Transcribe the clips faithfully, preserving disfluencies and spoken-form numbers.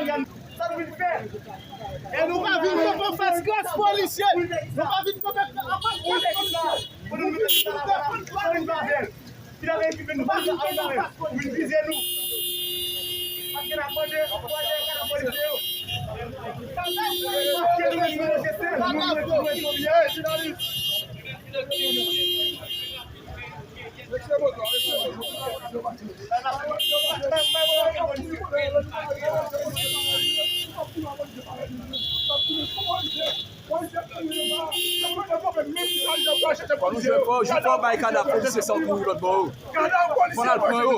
Sa nou vin fè? E nou pa vin kanpe anfas klas polisye. Nou pa vin kanpe anfas klas polisye. Pou nou mete sou tèt nou, pou nou pa vin avè l. Ki nan ekipe nou pa sa al kare. Pou vin vize nou. Paske n ap mande, pou al dèyè kadav polisye yo. Paske nou menm nou rejte, nou menm nou rejte. Fò nou jwe fò, jwe fò, bay kadav polisye sa kouri lòt bò. Fò n al pran yo.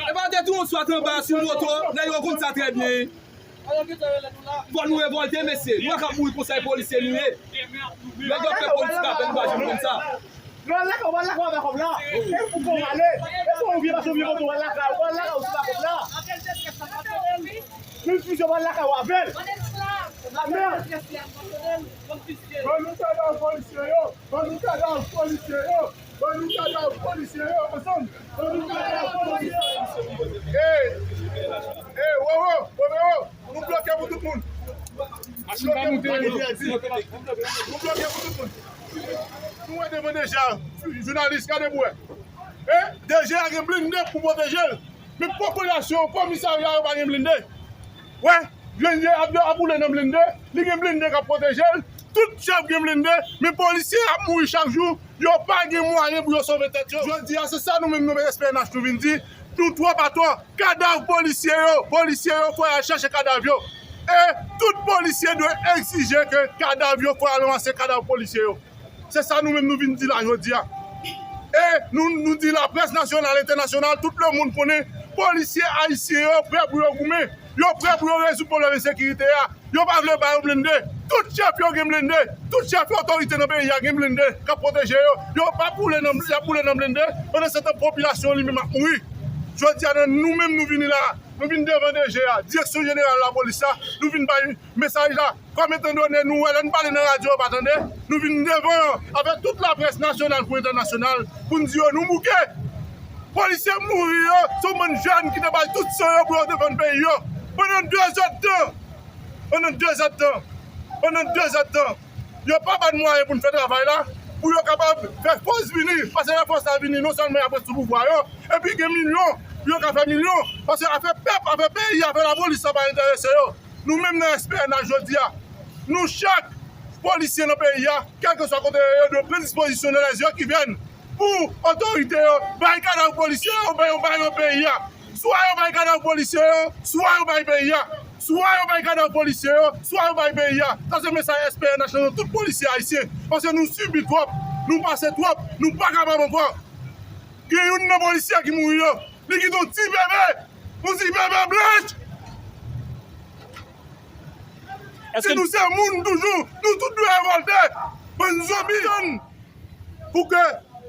E pa te tou yon swat anba sou moto, nèg yo konn sa trè byen. Fò nou revòlte, mesye. Nou pa ka mouri konsa, e polisye nou ye. Nèg yo fè politik avè nou, pa janm konn sa. Lè w al lakay, w al lakay avè kòb la. E pou kò w ale. E pou w vye, pase w vye kote w al lakay, w al lakay ou sou pa kòb la. Menm si w al lakay ou avè l. Amèn. Ban nou kadav polisye yo. Ban nou kadav polisye yo. Ban nou kadav polisye yo. Ansanm. Ban nou kadav polisye yo. Ey! Ey, wo, wo, wo, wo, wo. Nou bloke pou tout moun. Nou bloke pou tout moun. Nou bloke pou tout moun. Nou wè devan deja, jounalis, gade pou wè. E deja gen blende pou pwoteje l. Men popilasyon, komisarya yo pa gen blende. Wè, blende ap, ap boule nan blende, li gen blende k ap pwoteje l. Tout chèf gen blende, men polisye ap mouri chak jou, yo pa gen mwayen pou yo sove tèt yo. Jodi a, se sa nou menm nou S P N H nou vin di. Nou twòp atò. Kadav polisye yo, polisye yo, fò y al chèche kadav yo. E tout polisye dwe egzije ke kadav yo, fò y al ranmase kadav polisye yo. Se sa nou menm nou vin di la jodi a. E nou, nou di laprès nasyonal, entènasyonal, tout lemonn konnen polisye ayisyen yo prè pou yo goumen. Yo prè pou yo rezoud pwoblèm ensekirite a. Yo pa vle ba yo blende. Tout chèf yo gen blende. Tout chèf otorite nan peyi a gen blende k ap pwoteje yo. Yo pa boule nan, y ap boule nan blende. Pandan se tan, popilasyon li menm ap mouri. Jodi a, nou menm nou vini la. Nou vin devan D G a, Direksyon Jeneral Lapolis la. Nou vin bay mesaj la. Kòm etandone nou wè lè n pale nan radyo yo pa tande, nou vin devan yo avèk tout laprès nasyonal kou entènasyonal pou n di yo nou bouke. Polisye mouri yo, se yon bann jèn ki te bay tout san yo pou yo defann peyi yo. Pandan de zèdtan, pandan de zèdtan, pandan de zèdtan, yo pa ba n mwayen pou n fè travay la, pou yo kapab fè fòs vini, paske lè fòs la vini, non sèlman y ap ret sou pouvwa yo, epi gen milyon, pou yo ka fè milyon, paske afè pèp, afè peyi, afè lapolis sa pa enterese yo. Nou menm nan S P N H jodi a, nou chak polisye nan peyi a, kèlkeswa kote yo ye, dwe pran dispozisyon nan lèzyon ki vèn pou otorite yo bay kadav polisye yo, bay yo, bay yo peyi a. Swa yo bay kadav polisye yo, swa yo bay peyi a. Swa yo bay kadav polisye yo, swa yo bay peyi a. Sa se mesaj S P N H lan nan tout polisye ayisyen. Paske nou sibi twòp, nou pase twòp, nou pa kapab ankò. Gen youn nan polisye ki mouri yo, li kite yon ti bebe, yon ti bebe blanch. Èske si nou se moun toujou, nou tout dwe revòlte. Bann zonbi. Tann pou ke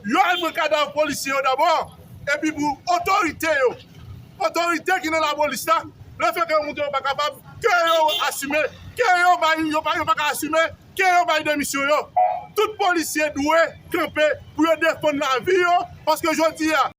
yo al pran kadav polisye yo dabò, epi pou otorite yo, otorite ki nan lapolis la, lefètke yo montre yo pa kapab, ke yo asime, ke yo bay, yo pa, yo pa ka asime, ke yo bay demisyon yo. Tout polisye dwe kanpe pou yo defann lavi yo, paske jodi a,